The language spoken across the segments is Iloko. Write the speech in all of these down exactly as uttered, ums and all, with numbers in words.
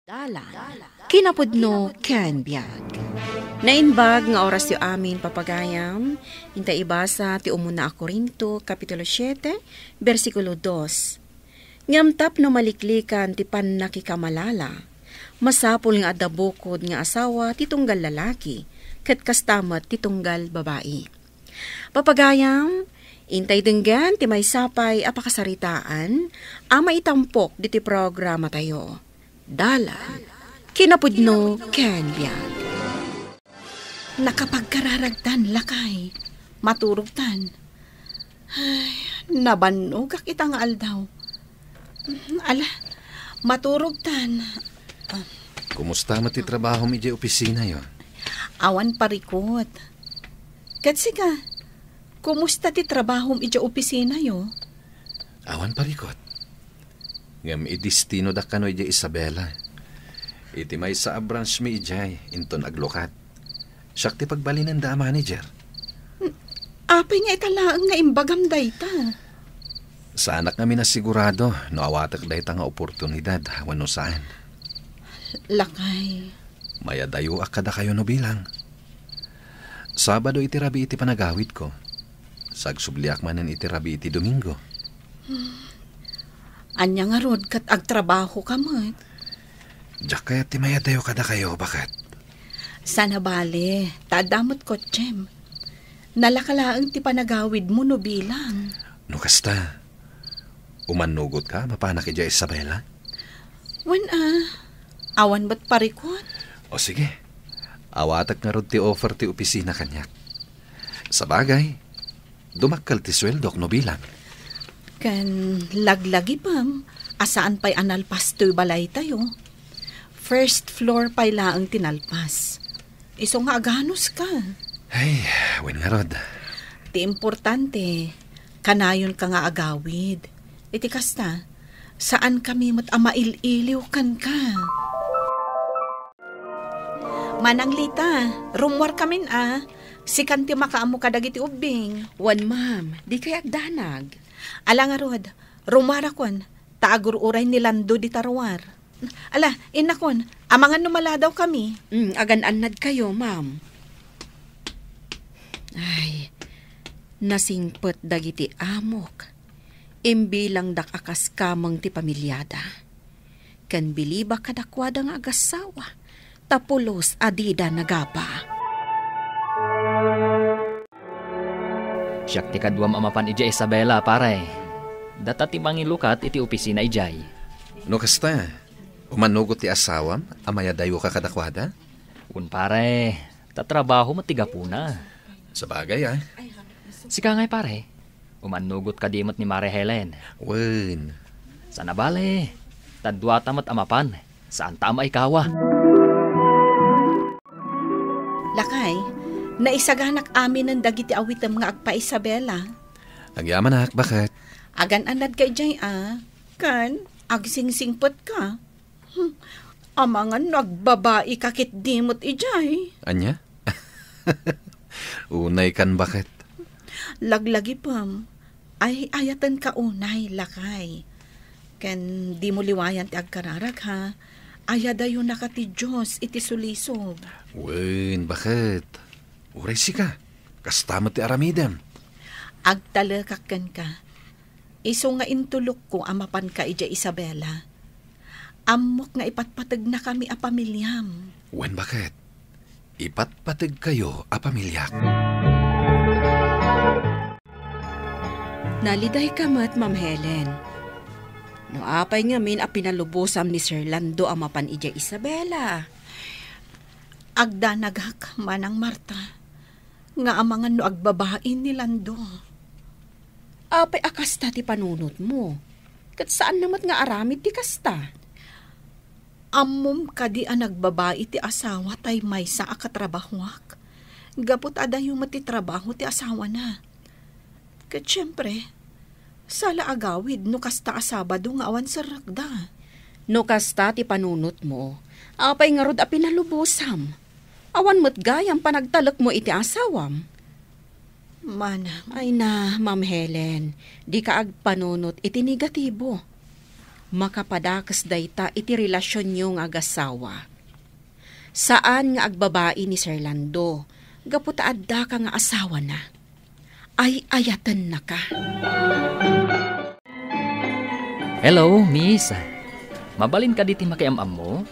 Dalan, kinapudno ken biag. Naimbag nga orasyo amin, papagayam. Inta ibasa ti umuna a Corinto, Kapitulo siete, bersikulo dos. Ngem tapno maliklikan ti pannakikamalala, masapul nga adda bukod nga asawa ti tunggal lalaki, ket kasta met ti tunggal babai. Papagayam, intay denggen ti maysa pay a pakasaritaan a maitampok ditoy programatayo. Dalan, kinapudno ken biag. Nakapagkararagtan, lakay. Maturogtan. Ay, nabannogak ita nga aldaw. Ala, maturogtan. Kumusta met ti trabahom idiay opisinayo? Awan parikot. Ket sika, kumusta ti trabahom idiay opisinayo? Awan parikot. Ngem idestinodak kano idiay Isabela. Iti maysa a branch mi idiay, inton aglukat. Siak ti pagbalinenda a manager. Apay nga ita laeng nga imbagam dayta? Saanak ngamin a sigurado no awatek dayta nga oportunidad wenno saan. Lakay. Mayadayoak kadakayo no bilang. Sabado iti rabii ti panagawidko. Sagsubliak manen iti rabii ti Domingo. Ania ngarud ket agtrabahoka met? Diak kayat ti mayadayo kadakayo, baket. Saan a bale, ta adda met kotsem. Nalaka laeng ti panagawidmo no bilang. No kasta, umannugotka a mapanak idiay Isabela? Wen a, awan met parikot. O sige, awatek ngarud ti offer ti opisina kaniak. Sabagay, dumakkel ti sueldok no bilang. Ken laglagipem a saan pay a nalpas toy balaytayo. First floor pay laeng ti nalpas. Isu nga aganuska. Ay, wen ngarud. Ti importante, kanayonka nga agawid. Iti kasta, saankami met a mail-iliw kenka. Manang Lita, rummuarkamin a. Sikan ti makaammo kadagiti ubbing. Wen, ma'am, dikay agdanag. Ala ngarud, rummuarakon, ta agur-uray ni Lando dita ruar. Ala, innakon, amangan no maladawkami. Mm, agan-annadkayo, ma'am. Ay, nasingpet dagiti amok. Imbilangdak a kas kameng ti pamiliada. Ken bilibak kadakuada nga agassawa, ta pulos a dida nagapa. Siak ti kaduam a mapan idiay Isabela, pare. Data ti mangilukat iti opisina idiay. No kasta, umannugot ti asawam a mayadayoka kadakuada? Wen, pare, ta trabaho met ti gapuna. Sabagay, a. Sika ngay, pare, umannugot kadi met ni Mare Helen? Wen. Saan a bale, ta duata met a mapan, saanta a maikawa. Lakay, naisaganak aminen dagiti awitem nga agpa-Isabela. Agyamanak, baket. Agan-annadka idiay a, ken agsingsingpetka. Hmm, amangan no agbabaika ketdi met idiay. Ania? Unay kan, baket. Laglagipem, ay-ayatenka unay, lakay. Ken dimo liwayan ti agkararag, ha? Ayadayonaka ti Dios iti sulisog. Wen, baket. Uray sika, kasta met ti aramidem. Agtalekak kenka. Isu nga intulokko a mapanka idiay Isabela. Ammok nga ipatpategnakami a pamiliam. Wen, baket, ipatpategkayo a pamiliak. Nalidayka met, Ma'am Helen. No apay ngamin a pinalubosam ni Sir Lando a mapan idiay Isabela? Agdanagak, Manang Marta, nga amangan no agbabai ni Lando. Apay a kasta ti panunotmo? Ket saanna met nga aramid ti kasta. Ammom kadi a nagbabai ti asawa tay maysa a katrabahoak? Gapu ta adayo met ti trabaho ti asawana. Ket siempre, sala agawid no kasta a Sabado nga awan serrekda. No kasta ti panunotmo, apay ngarud a pinalubosam? Awan met gayam panagtalekmo iti asawam. Manang. Ay na, Ma'am Helen, dika agpanunot iti negatibo. Makapadakes dayta iti relasionyo nga agasawa. Saan nga agbabai ni Sir Lando, gapu ta addaka nga asawana. Ay-ayatennaka. Hello, miss. Mabalin kadi ti makiam-ammo?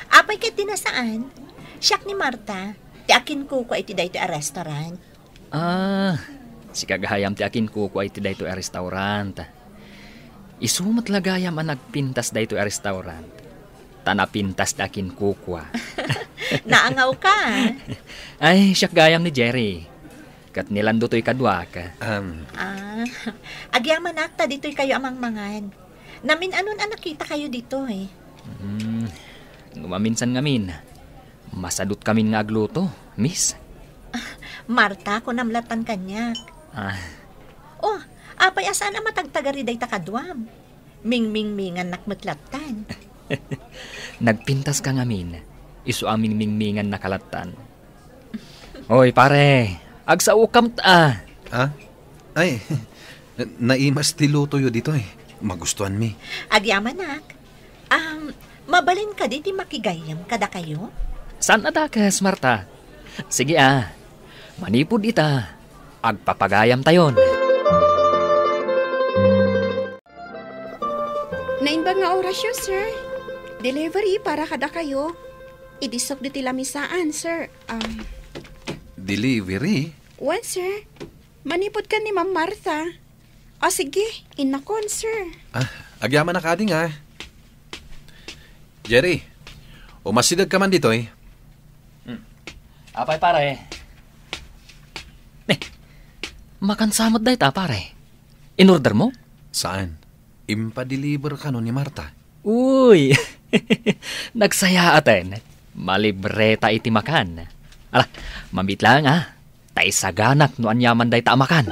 Apay ket di nasaan? Siak ni Marta, ti akinkukua iti daytoy a restaurant. Ah, sika gayam ti akinkukua iti daytoy a restaurant. Isu met la gayam a nagpintas daytoy a restaurant. Ta napintas ti akinkukua. Naangawka, ah. Ay, siak gayam ni Jerry. Ket ni Lando toy kaduak. Um. Ah, agyamanak ta ditoy kayo a mangmangan. Namin-anon a nakita kayo ditoy. Hmm, no maminsan ngamin, masadut kamin nga agluto, miss. Marta, kunam lattan kaniak. Ah. Oh, apay a saan a matagtagari dayta kaduam? Mingmingmingannak met lattan. Nagpintaska ngamin, isu a mingmingmingannaka lattan. Oy, pare, agsaokam ta. Ha? Ay, naimas ti lutoyo ditoy. Magustuanmi. Agyamanak. Um, mabalin kadi ti makigayyem kadakayo? Saan a dakes, Marta. Sige, ah. Manipud ita, agpapagayamtayon. Naimbag nga orasyo, sir. Delivery para kadakayo. Idisok ditoy lamisaan, sir. Um, Delivery? Wen, sir. Manipud ken ni Ma'am Martha. Ah, sige. Innakon, sir. Ah, agyamanak kadi nga. Jerry, umasidegka man ditoy. Hmm. Apay, pare? Eh, makansa met dayta, pare? Inordermo? Saan? Impadeliver kano ni Marta. Uy! Nagsayaaten. Malibreta iti makan. Ala, mamit laeng, ah. Ta isaganak no aniaman dayta a makan.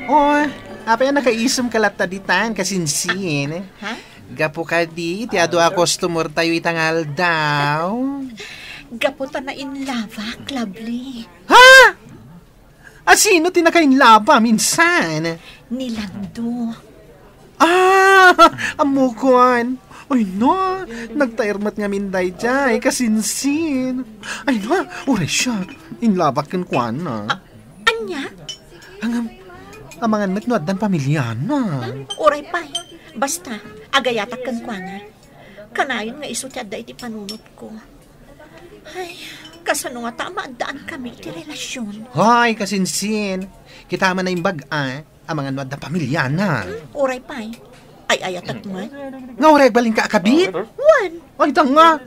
Oh, apay a nakaisumka latta ditan, kasinsin? Ha? Gapu kadi iti adu a customer tayo ita nga aldaw. Gapu ta nainlabak, Lovely. Ha? A sino ti nakainlabam insan? Ni Lando. Ah, ammokon. Ay na, nagtaer met ngamin daydiay, kasinsin. Ay na, uray siak, inlabak kenkuana. A-, ania? Ngem, amangan met no addan pamiliana. Hmm, uray pay. Basta, agayatak kenkuana. Kanayon nga isu ti adda iti panunotko. Ay, kasano ngata a maaddaan kami iti relasion? Hay, kasinsin. Kita man naimbag, a. Amangan no adda pamiliana. Hmm, uray pay. Ay-ayatek man. Nga uray agbalinka a kabit? Wen. Ay, danga.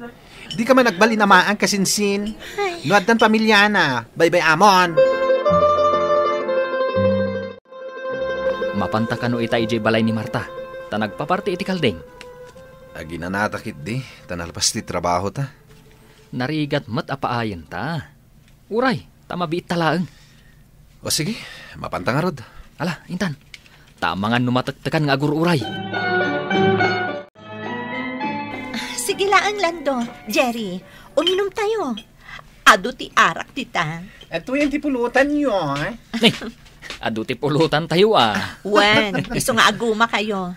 Dika man agbalin a maag, kasinsin. Ay. No addan pamiliana, baybay-amon. Mapanta kano ita idiay balay ni Marta, ta nagpaparti iti kalding. Aginanata ketdi, ta nalpas ti trabahota. Narigat met a paayenta. Uray, ta mabiitta laeng. O sige, mapanta ngarud. Ala, intan. Ta amangan no matektekan nga agur-uray. Sige laeng, Lando, Jerry, uminumtayo. Adu ti arak dita. Atoy ti pulutanyo, eh? Ni, adu ti pulutantayo, ah. Wen, isu nga agumakayo.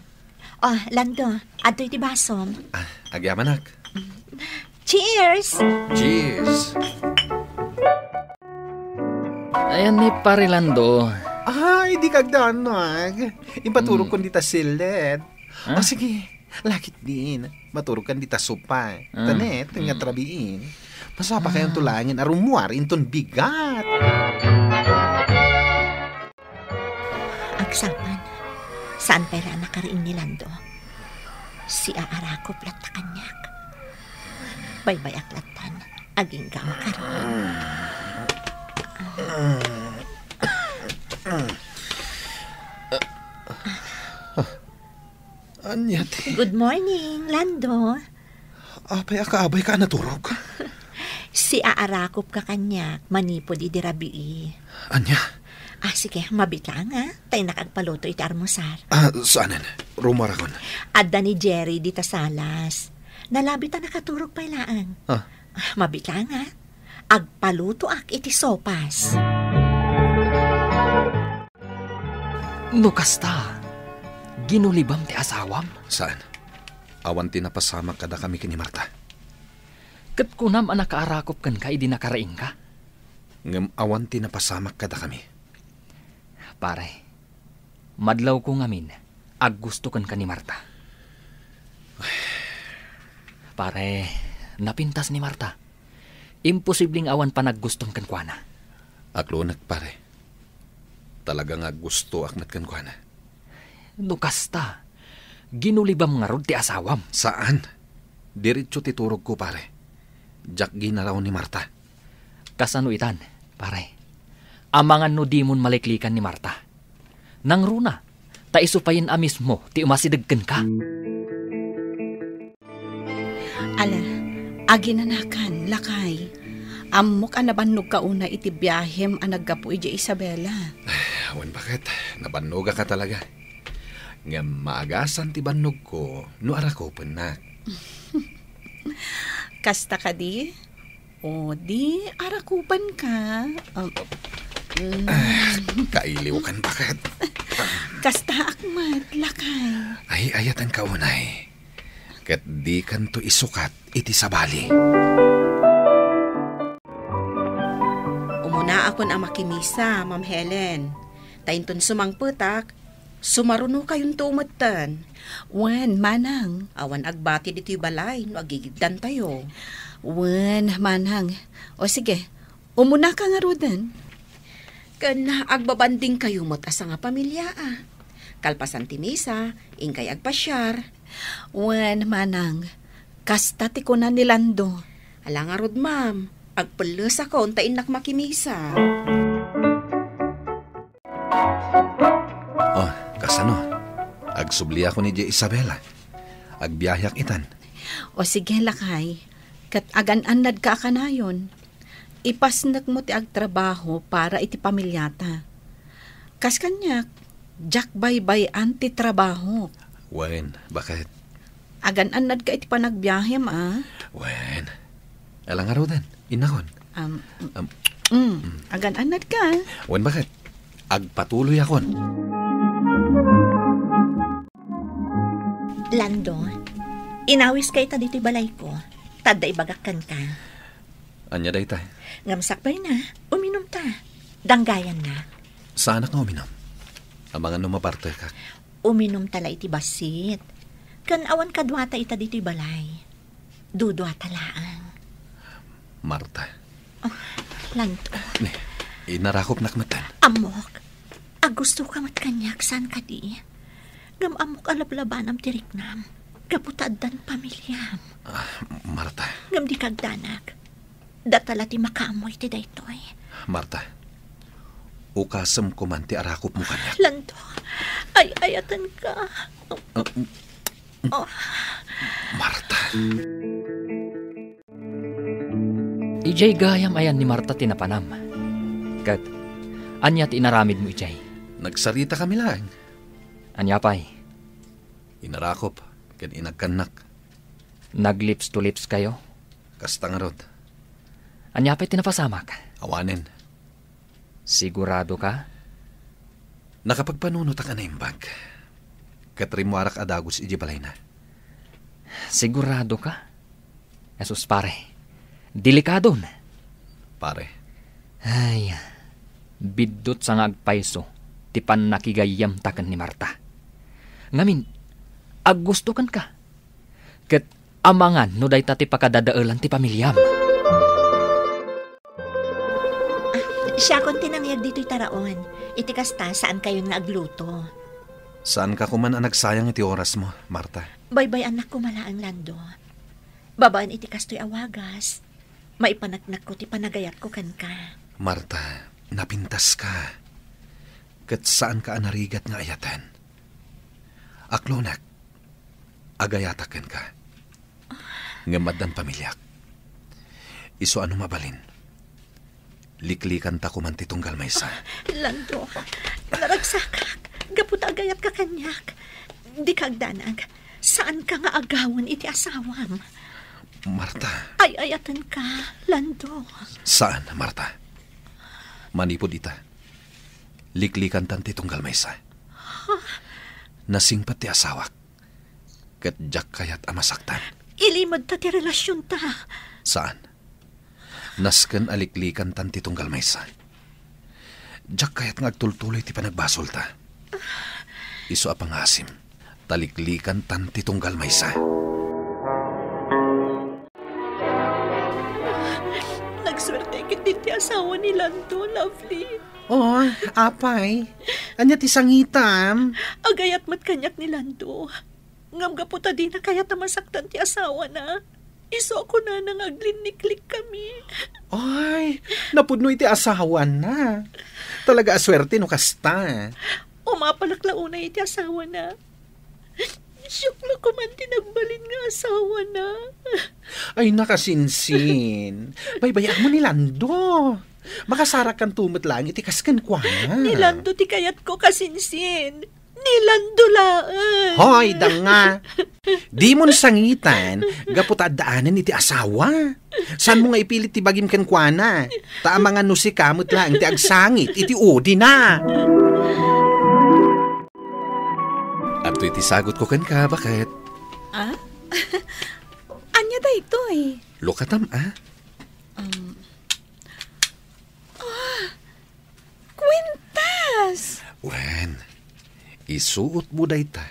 Oh, Lando, adtoy ti basom. Ah, agyamanak. Cheers! Cheers! Ayan ni Pare Lando. Ay, dika agdanag. Impaturogkon dita siled. Ah? O sige, laketdin. Maturogkan dita sopa. Ah. Tanet, nga trabiin. Masapa kayon tulangen a rummuar inton bigat. Agsapa, saan pay la a nakariing ni Lando? Siaarakop latta kaniak. Baybay-ak lattan, agingga a makariing. Ania ti? Good morning, Lando. Apay a kaabayka a naturog? Siaarakopka kaniak manipud idi rabii. Ania? Ah, sige, mabiit laeng, ah. Ta innak agpaluto iti armusar. Ah, saanen? Rummuarakon. Adda ni Jerry dita salas. Nalabi ta nakaturog pay laeng. Ah. Ah, mabiit laeng, ah. Agpalutoak iti sopas. No kasta, Ginulibam ti asawam? Saan. Awan ti napasamak kadakami ken ni Marta. Ket kunam a nakaarakop kenka idi nakariingka? Ngem awan ti napasamak kadakami. Pare, madlawko ngamin, aggusto kenka ni Marta. Pare, napintas ni Marta. Imposibleng awan panaggustom kenkuana. Aklonek, pare. Talaga nga aggustoak met kenkuana. No kasta, ginulibam ngarud ti asawam? Saan. Diretso ti turogko, pare. Diak ginaraw ni Marta. Kasano itan, pare? Amangan no dimon maliklikan ni Marta. Nangruna, ta isu payen a mismo ti umasideg kenka. Ala, aginanakan, lakay. Ammok a nabannogka unay iti biahem a naggapu idiay Isabela. Wen, baket, nabannogak talaga. Ngem maagasan ti bannogko no arakupennak. Kasta kadi? O, di arakupenka. Um, mm. Ah, kailiwkan, baket. Kastaak met, lakay. Ay-ayatenka unay. Ket dikanto isukat iti sabali. Umunaakon a makimisa, Ma'am Helen. Ta inton sumangpetak, sumarunokayonto metten. Wen, manang. Awan agbati ditoy balay no agigiddantayo. Wen, manang. O sige, umunaka ngaruden. Ken agbabandingkayo met a sangapamilia, a. Kalpasan ti misa, inkay agpasiar. Wen, manang. Kasta ti kuna ni Lando. Ala ngarud, ma'am. Agpellesakon ta innak makimisa. Oh, kasano? Agsubliakon idiay Isabela. Agbiaheak itan. O sige, lakay. Ket agan-annadka a kanayon. Ipasnekmo ti agtrabaho para iti pamiliata. Kas kaniak, diak baybay-an ti trabahok. Wen, baket? Agan-annadka iti panagbiahem, a? Wen. Ala ngaruden, innakon. Am, Am, mm, mm. Agan-annadka. Wen, baket? Agpatuloyakon. Lando, inawiska ita ditoy balayko. Ta adda ibagak kenka. Ania dayta? Ngem sakbayna, uminumta. Danggayanna. Saanak nga uminum. Amangan no mapartekak. Uminumta la iti bassit. Ken awan kaduata ita ditoy balay. Duduata laeng. Marta. Oh, Lando. Ne, inarakopnak metten. Ammok. Aggustoka met kaniak, saan kadi? Ngem ammok a lablabanam ti riknam. Gapu ta addan pamiliam. Ah, Marta. Ngem dika agdanag. Data la ti makaammo iti daytoy. Marta, ukasem koman ti arakopmo kaniak. Lando, ay-ayatenka. Ah, mm, Oh. Marta. Idiay gayam ayan ni Marta ti napanam. Ket, ania ti inaramidmo idiay? Nagsaritakami laeng. Ania pay? Inarakop ken inagkannak. Nag-lips to lips kayo? Kasta ngarud. Ania pay ti napasamak? Awanen. Sigurado ka? Nakapagpanunotak a naimbag. Ket rimmuarak a dagus idiay balayna. Sigurado ka? Asus, pare. Delikadon. Pare. Ay, biddutsa nga agpayso ti pannakigayyemta ken ni Marta. Ngamin, aggusto kenka. Ket amangan no dayta ti pakadadaelan ti pamiliam. Ah, siakon ti nangyeg ditoy taraon. Iti kasta, saankayon nga agluto. Saanka koman a nagsayang iti orasmo, Marta. Baybay-annak koma laeng, Lando. Babaen iti kastoy a wagas, maipaneknekko ti panagayatko kenka. Marta, napintaska. Ket saanka a narigat nga ayaten. Aklonek, agayatak kenka. Ngem addan pamiliak. Isu a no mabalin, liklikanta koman ti tunggal maysa. Lando, naragsakak. Gapu ta agayatka kaniak. Dika agdanag. Saanka nga agawen iti asawam. Marta. Ay-ayatenka, Lando. Saan, Marta. Manipud ita, liklikantan ti tunggal maysa. Ha? Nasingpet ti asawak, ket diak kayat a masaktan. Ilimedta ti relasionta. Saan. Nasken a liklikantan ti tunggal maysa. Diak kayat nga agtultuloy ti panagbasolta. Isu a pangaasim, ta liklikantan ti tunggal maysa. Nagsuerte ketdi ti asawa ni Lando, Lovely. Oh, apay. Ania ti sangitam? Agayat met kaniak ni Lando. Ngem gapu ta dina kayat a masaktan ti asawana, isu a kunana nga aglinniklikkami. Ay, napudno iti asawana. Talaga a suerte no kasta. Umapalak la unay iti asawana. Siak la koman ti nagbalin nga asawana. Ay, nakasinsin. Baybay-am ni Lando. Makasarakanto met laeng iti kas kenkuana. Ni Lando ti kayatko, kasinsin. Ni Lando laeng. Hoy, danga. Dimon sangitan, gapu ta addaanen iti asawa. Saanmo nga ipilit ti bagim kenkuana? Ta amangan no sika met laeng ti agsangit iti udina. Adtoy ti sagutko kenka, baket. Ah? Ania daytoy? Lukatam, ah? Um, ah, kwintas! Wen, isuotmo dayta.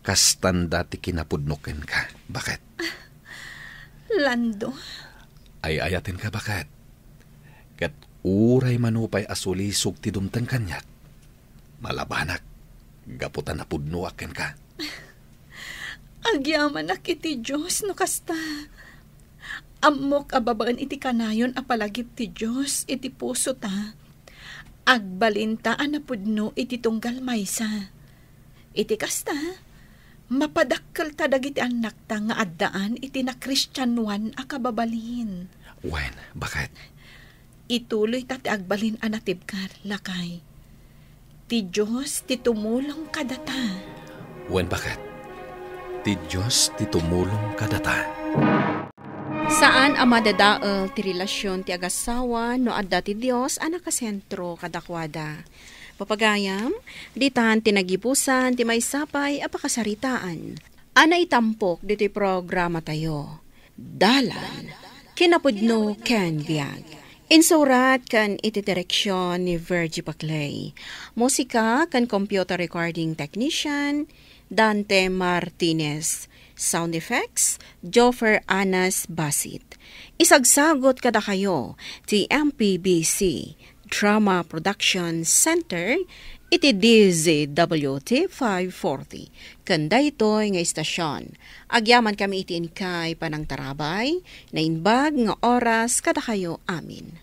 Kastanda ti kinapudno kenka, baket. Lando? Ay-ayatenka, baket. Ket uray mano pay a sulisog ti dumteng kaniak, malabanak gapu ta napudnoak kenka. Agyamanak iti Dios no kasta. Ammok a babaen iti kanayon a palagip ti Dios iti pusota, agbalinta a napudno iti tunggal maysa. Iti kasta, mapadakkelta dagiti annakta nga addaan iti nakristianoan a kababalin. Wen, baket. Ituloyta ti agbalin a natibker, lakay. Ti Dios ti tumulong kadata. Wen, baket. Ti Dios ti tumulong kadata. Saan a madadael ti relasion ti agassawa no adda ti Dios a nakasentro kadakuada. Papagayam, ditan ti nagibusan ti maysa pay a pakasaritaan a naitampok ditoy programatayo. Dalan, kinapudno ken biag. Insurat ken iti direksion ni Virgie Paclay. Musika ken computer recording technician, Dante Martinez. Sound effects, Joffer Anas Basit. Isagsagot kadakayo ti M P B C Drama Production Center iti D Z W T five forty. Ken daytoy nga istasion, agyamankami iti inkay panangtarabay, naimbag nga oras kadakayo amin.